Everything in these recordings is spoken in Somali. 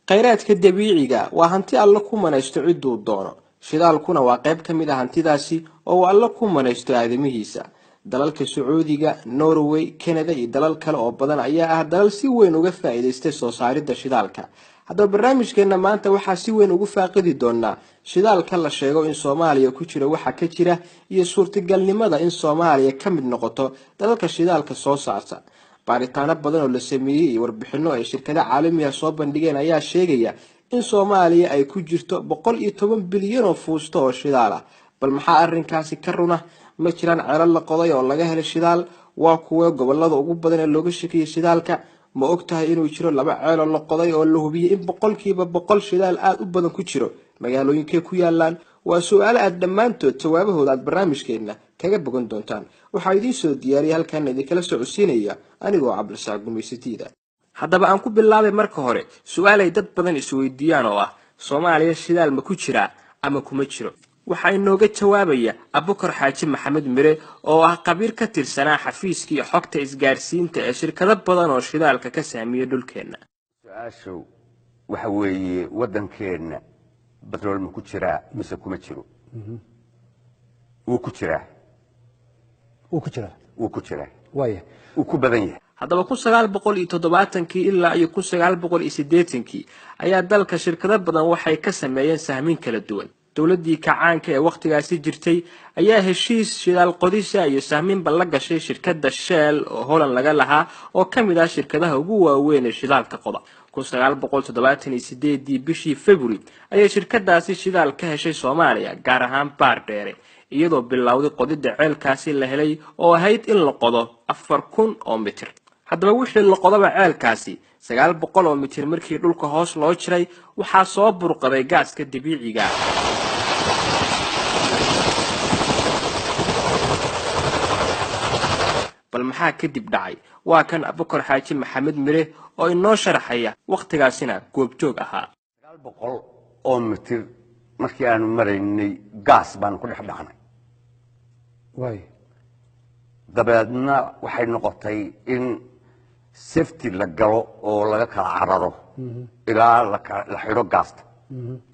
Kheyraadka dabiiciga waa hanti Alle ku manaysto cidduu doono. Shidaalkuna waa qayb ka mid ah hantidaasi oo uu Alle ku manaysto aadamihiisa. Dalalka Sacuudiga, Norway, Canada iyo dalal kale oo badan ayaa ah dalal si weyn uga faa'iidaystay soo saaridda shidaalka. Haddaba barnaamijkeena maanta waxaa si weyn ugu faaqidi doonaa shidaalka la sheego in Soomaaliya ku jiro, waxa ka jira iyo suurtagalnimada in Soomaaliya ka mid noqoto dalalka shidaalka soo saarta. Baaritaano badan oo la sameeyey iyo warbixino ay shirkado caalamiga soo bandhigeen ayaa sheegaya in Soomaaliya ay ku jirto 110 bilyan oo fuusto oo shidaal ah. Bal maxaa arrinkaasi ka runa? Ma jiraan ceelal la qoday oo laga helay shidaal? Waa kuwee gobolada ugu badan ee looga shakiyey shidaalka? Ma og tahay inuu jiro 2 ceel oo la qoday oo la hubiyey in 100% shidaal aada u badan ku jiro? Magaalooyinkee ku yaalaan? Waa su-aalo aad dhammaantood jawaabahooda aad barnaamijkeenna kaga bogan doontaan. Waxaa idiin soo diyaariyay halkaana idinkala socodsiinaya anigoo Cabdirasaaq Gumaysatiida. Haddaba aan ku bilaabay marka hore su-aal ay dad badan isweydiiyaan oo ah: Soomaaliya shidaal ma ku jiraa ama kuma jiro? Waxaa inooga jawaabaya Abukar Xaaji Maxamed Mire oo ah khabiir ka tirsanaa xafiiskii xogta isgaarsiinta ee shirkado badan oo shidaalka ka saamiya dhulkeenna. Su-aashu waxa weeye, waddankeenna batrool ma ku jiraa mise kuma jiro? Wuu ku jiraa. Wuu ku jiraa. Wuu ku jiraa. Waaya. Wuu ku badan yahay. Haddaba 1970-kii ilaa iyo 1980-kii ayaa dalka shirkado badan waxay ka sameeyeen sahmin kala duwan. Dowladdii kacaanka ee wakhtigaasi jirtay ayaa heshiis shidaal qodisa iyo sahminba la gashay shirkadda Shell oo Holland laga lahaa, oo ka mid ah shirkadaha ugu waaweyn ee shidaalka qoda. 1978-dii bishii February ayay shirkadaasi shidaal ka heshay Soomaaliya, gaar ahaan Baar Dheere, iyadoo bilowday qodidda ceelkaasi la helay oo ahayd in la qodo 4000 oo mitir. Haddaba wixii la qodaba ceelkaasi 900 oo mitir markii dhulka hoos loo jiray, waxaa soo burqaday gaaska dabiiciga. Bal maxaa kadib dhacay? Waa kan Abukar Xaaji Maxamed Mire oo inoo sharaxaya, wakhtigaasina goobjoog ahaa. 900 oo mitir markii aanu maraynay, gaas baanu ku dhex dhacnay. Waaya. Dabeedna waxay noqotay in safety la galo oo laga kala cararo ilaa la xidho gaasta,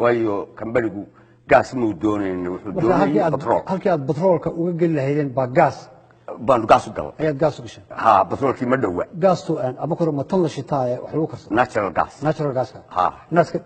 waayo kambanigu gaas muu doonayn, wuxuu marka halkii doonayay aad batrool. Halkii aad batroolka uga geli lahaydeen baa gaas baanu gaas u galnay. Ayaad gaas u gasheen? Ha, batroolkii ma dhowa. Gaastu Abukar ma tan la shitaa ee wax lagu karsado? Natural gas. Natural gaska. Ha. Naaska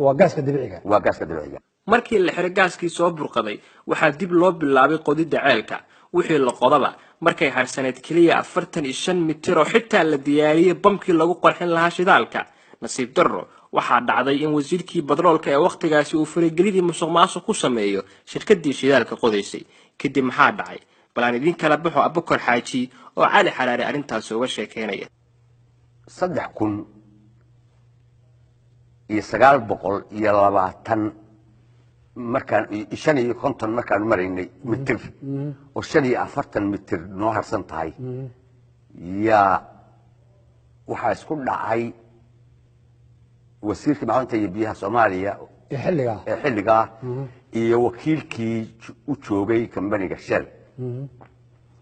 waa gaaska dabiiciga. Waa gaaska dabiiciga. Markii la xiray gaaskii soo burqaday, waxaa dib loo bilaabay qodidda ceelka. Wixii la qodaba markay harsaneed keliya 45 mitir oo xitaa la diyaariyey bamkii lagu qarxin lahaa shidaalka, nasiib darro waxaa dhacday in wasiirkii batroolka ee wakhtigaasi uu faragelidii musuq maasuq ku sameeyo shirkadii shidaalka qodaysay. Kadib maxaa dhacay? Bal aan idiin kala baxo Abukar Xaaji oo Cali Xaraare arrintaasi uga sheekeynaya. 3920 markaan 55 markaanu maraynay mitir oo 45 mitir noo harsan tahay, yaa waxaa isku dhacay wasiirkii macdanta iyo biyaha Soomaaliya ee xilligaa ee xilligaa iyo wakiilkii u joogay kambaniga Shell.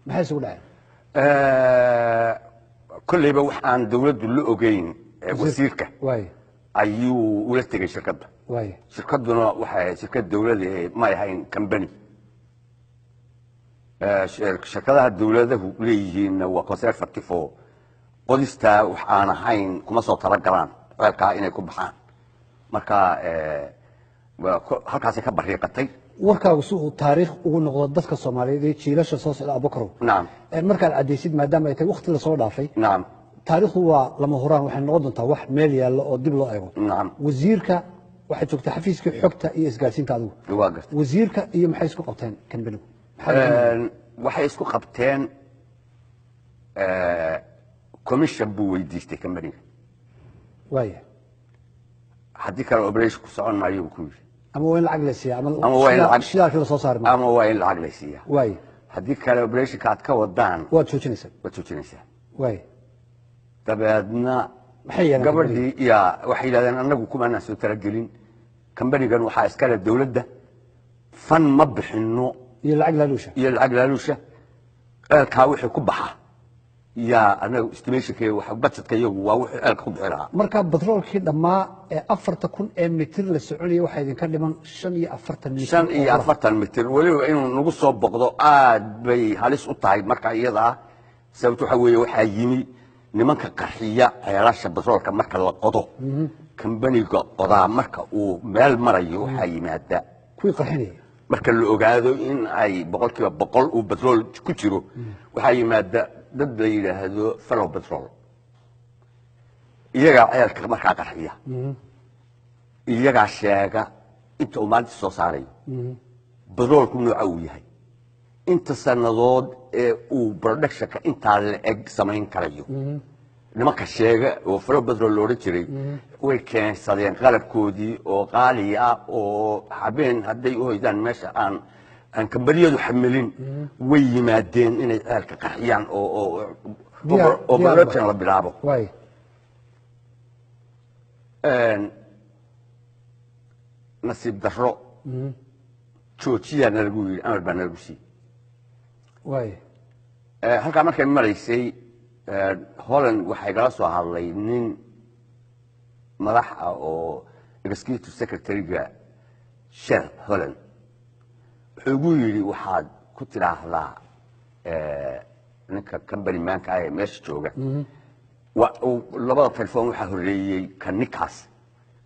Maxay isugu dhaceen? Kolleyba wax aan dawladdu la ogeyn wasiirka waaya ayuu ula tegay shirkadda. Waaya. Shirkadduna waxay ahayd shirkad dawlada, may ahayn kambani. Shirkadaha dawladahu leeyihiinna waa conservative oo qodistaa wax aan ahayn kuma soo talagalaan ceelkaa inay ku baxaan. Marka halkaasay ka bariiqatay. Warkaagu si uu taariikh ugu noqdo dadka Soomaaliyeed ee jiilasha soo socda, Abukarow, markaad caddaysid, maadaama ay tahay waqti lasoo dhaafay, taariikhdu waa lama huraan, waxay noqon doontaa wax meel yaallo oo dib loo eego. Wasiirka waxaad joogtaa xafiiskii xogta iyo isgaarsiinta adigu. Waa gartay. Wasiirka iyo maxay isku qabteen kambanigu? Waxay isku qabteen commission buu weydiistay kambaniga. Waaya. Haddii kale operation ku socon maayo, buu ku yidhi. Ama waa in lacag la siiya ama Ama waa in lacag- shidaalkii lasoo saari maayo. Ama waa in lacag la siiyaa. Waaya. Haddii kale operationka aad ka wadaan waad joojinaysaa. Waad joojinaysaa. Waaya. Dabeedna Maxay yeeleen? Gabadhii yaa waxay yidhahdeen, annagu kumaanaan soo talagelin, kambanigan waxaa iskale dawladda, fan ma bixinno iyo lacag laaluusha iyo lacag laaluusha. Ceelkaa wixii ku baxa Yaa anaga estimationka waxa budgetka iyagu waa wuxuu ceelka ku bixi lahaa. Marka batroolkii dhammaa ee 4000 ee mitir la soconayay, waxaa idinka dhiman 45 mitir. 45 mitir. Weliba inuu nagu soo boqdo aad bay halis u tahay. Marka iyada ah, sababto waxa weeye, waxaa yimi nimanka qarxiya ceelasha batroolka. Marka la qodo, kambaniga qodaa marka uu meel marayo, waxaa yimaada kuwii qarxinaya. Marka la ogaado in ay 100% uu batrool ku jiro, waxaa yimaada dad la yidhaahdo fellow petrol. Iyagaa ceelka markaa qarxiya, iyagaa sheega inta uu maalintii soo saarayo, batroolku nooca uu yahay, inta sannadood ee uu productionka intaa la eg samayn karayo. Nimanka sheega oo fellow petrol la odhan jiray way keensadeen qalabkoodii oo qaali ah, oo habeen hadday u hoydaan meesha aan kambaniyadu xamilin, way yimaadeen inay ceelka qarxiyaan oo oo production la bilaabo. Waay. Nasiib darro, joojiyaa nalagu yidhi, amar baa nalagu siiyey. Waay. Halkaa markay maraysay, Holland waxay gala soo hadlay nin madax ah oo executive secretary-ga Shell Holland. Wuxuu igu yidhi, waxaad ku tidhaahdaa ninka company manka ah ee meesha jooga. Labada telefoon waxaa horreeyey ka ninkaas,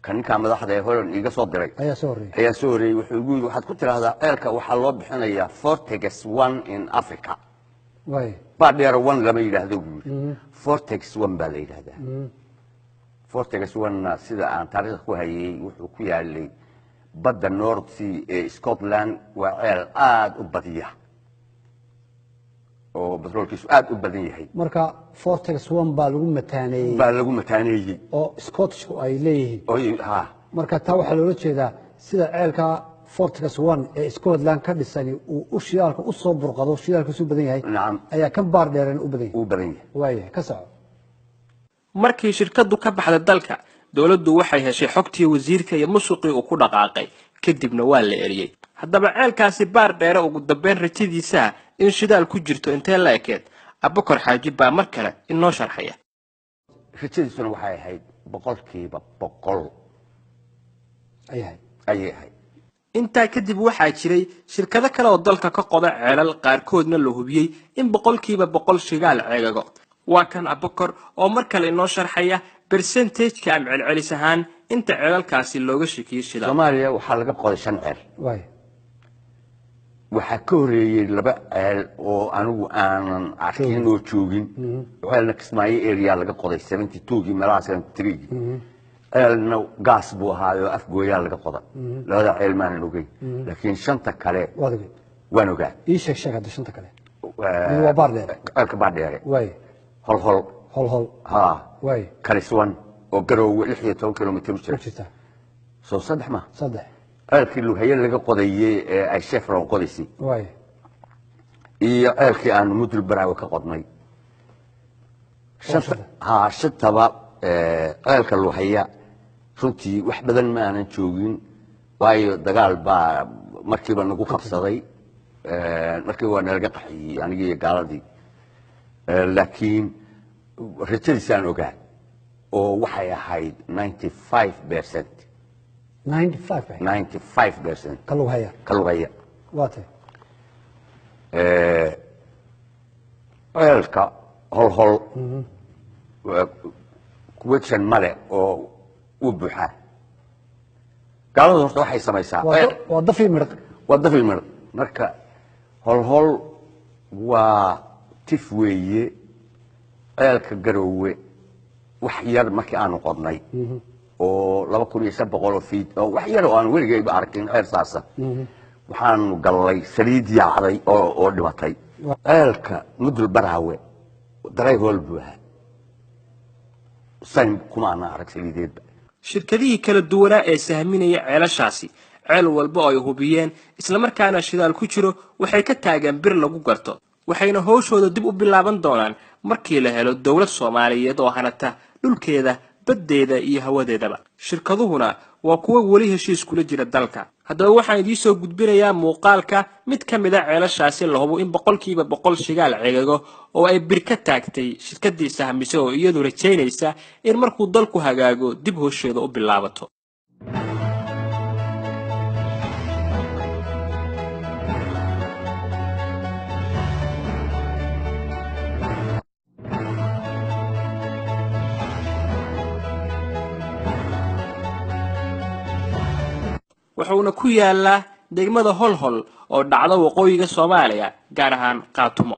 ka ninkaa madaxda ee Holland iiga soo diray ayaa soo horreeyay. Ayaa soo horreeyey. Wuxuu igu yidhi, waxaad ku tidhaahdaa ceelka waxaa loo bixinayaa Fortex One in Africa. Waay. Baadheer One lama yidhaahdo, buu yidhi, Fortex One baa la yidhaahdaa. Fortex One-na, sida aan taariikhda ku hayay, wuxuu ku yaalay badda North Sea ee Scotland. Waa ceel aada u badiya oo batroolkiisu aada u badan yahay. Marka Fortex One baa lagu mataaneeyey. Baa lagu mataaneeyey. Oo Scottishku ay leeyihiin. Oo ha. Marka taa waxaa loola jeedaa, sida ceelka Fortex One ee Scotland ka dhisani uu u shidaalka u soo burqado, shidaalkiisu badan yahay, ayaa kan Baar Dheereen u badan yahay. Uu badan yahay. Waayahay, ka soco. Markii shirkaddu ka baxda dalka, dowladdu waxay heshay xogtii wasiirka iyo musuqii uu ku dhaqaaqay, kadibna waa la eriyey. Haddaba ceelkaasi Baar Dheere ugu dambeyn rajadiisaa in shidaal ku jirto intee la ekeed? Abakor Xaaji baa mar kale inoo sharxaya. Rajadiisuna waxay ahayd 100% ay ahayd. Ayay ahayd. Intaa kadib waxaa jiray shirkado kale oo dalka ka qoda ceelal, qaarkoodna la hubiyey in 100% shidaal ceegago. Waa kan Abakor oo mar kale inoo sharxaya percentageka ama celcelis ahaan inta ceelalkaasi looga shakiyey shidaal. Soomaaliya waxaa laga qoday shan ceel. Waxaa ka horreeyey laba ceel oo anigu aanan arkin oo joogin. Ceelna Kismaayo area laga qoday 72-gii, meelaha 73-gii. Ceelna gaas buu ahaayoo Afgooyaa laga qoday. Labada ceel maanan ogeyn, laakiin shanta kale waad ogeyd. Waan ogaa. Ii sheeg, sheeg hadda shanta kale. Mid waa Baar Dheere. Ceelka Baardheere. Holhol. Hol Hol. Ha. Kaliswan oo Garoowe 16 kilomitir u u jira. Jirta. Soo saddex ma? Saddex. Ceelkii Lughaye laga qodayey ee ay Chevron qodaysay iyo ceelkii aanu Mudul Baraawe ka qodnay. Shanta. Ha, shantaba ceelka Luhaya runtii wax badan ma aanan joogin, waayo dagaal baa markiiba nagu qabsaday. Markiiba waa nalaga qaxiyey anigii iyo gaaladii. Laakiin rajadiisaan ogaa oo waxay ahayd 95%. 95? 95%. Ka Lughaya? Ka Lugaya. Waa tay. Ceelka Holhol question male oo uu buuxaa. Gaaladu horta waxay samaysaa waa dafii midhaq. Waa dafil midhaq. Marka Holhol waa tif weeye. Ceelka Garoowe wax yar markii aanu qodnay oo 2500 oo feet oo wax yar oo aan weligayba arkin ceel saasa, waxaanu gallay saliid yaacday oo dhimatay. Ceelka Mudul Baraawe dry hole buu ahaa, sayn kuma ana arag saliideedba. Shirkadihii kala duwanaa ee sahminaya ceelashaasi, ceel walba oo ay hubiyeen islamarkaana shidaal ku jiro, waxay ka taageen bir lagu garto, waxayna howshooda dib u bilaaban doonaan markii la helo dowlad Soomaaliyeed oo hanata dhulkeeda, Baddeeda iyo hawadeedaba. Shirkaduhuna waa kuwo weli heshiis kula jira dalka. Haddaba waxaan idiin soo gudbinayaa muuqaalka mid ka mid a ceelashaasi la hubo in 100% shidaal cegago oo ay bir ka taagtay shirkadii sahmise, oo iyadu rajaynaysa in markuu dalku hagaago dib hosheeda u bilaabato. Wuxuuna ku yaalaa degmada Holhol oo dhacda waqooyiga Soomaaliya, gaar ahaan Qaatumo.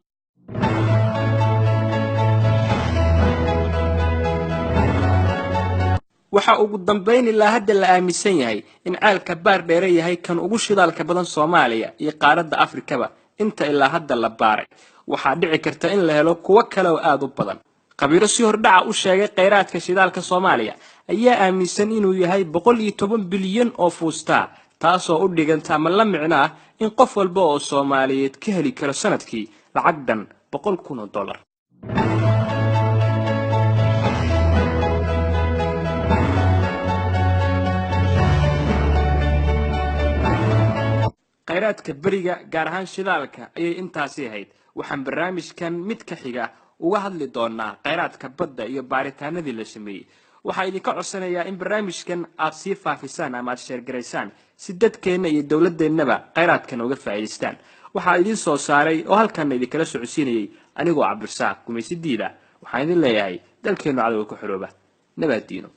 Waxa ugu dambayn ilaa hadda la aaminsan yahay in ceelka Baar Dheere yahay kan ugu shidaalka badan Soomaaliya iyo qaaradda Afrikaba inta ilaa hadda la baaray. Waxaa dhici karta in la helo kuwo kale oo aada u badan. Khabiiro si hordhaca u sheegay kheyraadka shidaalka Soomaaliya ayaa aaminsan inuu yahay 110 bilyan oo fuustaa, taasoo u dhiganta ama la micno ah in qof walba oo Soomaaliyeed ka heli karo sanadkii lacag dhan 100,000 oo dollar. Khayraadka beriga, gaar ahaan shidaalka, ayay intaasi ahayd. Waxaan barnaamijkan mid ka xiga uga hadli doonaa khayraadka badda iyo baaritaanadii la sameeyey. Waxaa idinka codsanayaa in barnaamijkan aad sii faafisaan ama aad share garaysaan si dadkeenna iyo dowladeennaba khayraadkan uga faa'iidaystaan. Waxaa idiin soo saaray oo halkanna idinkala socodsiinayay anigoo Cabdirasaaq Gumaysidiida. Waxaan idin leeyahay dalkeennu cadowga ku xorooba. Nabaad diino.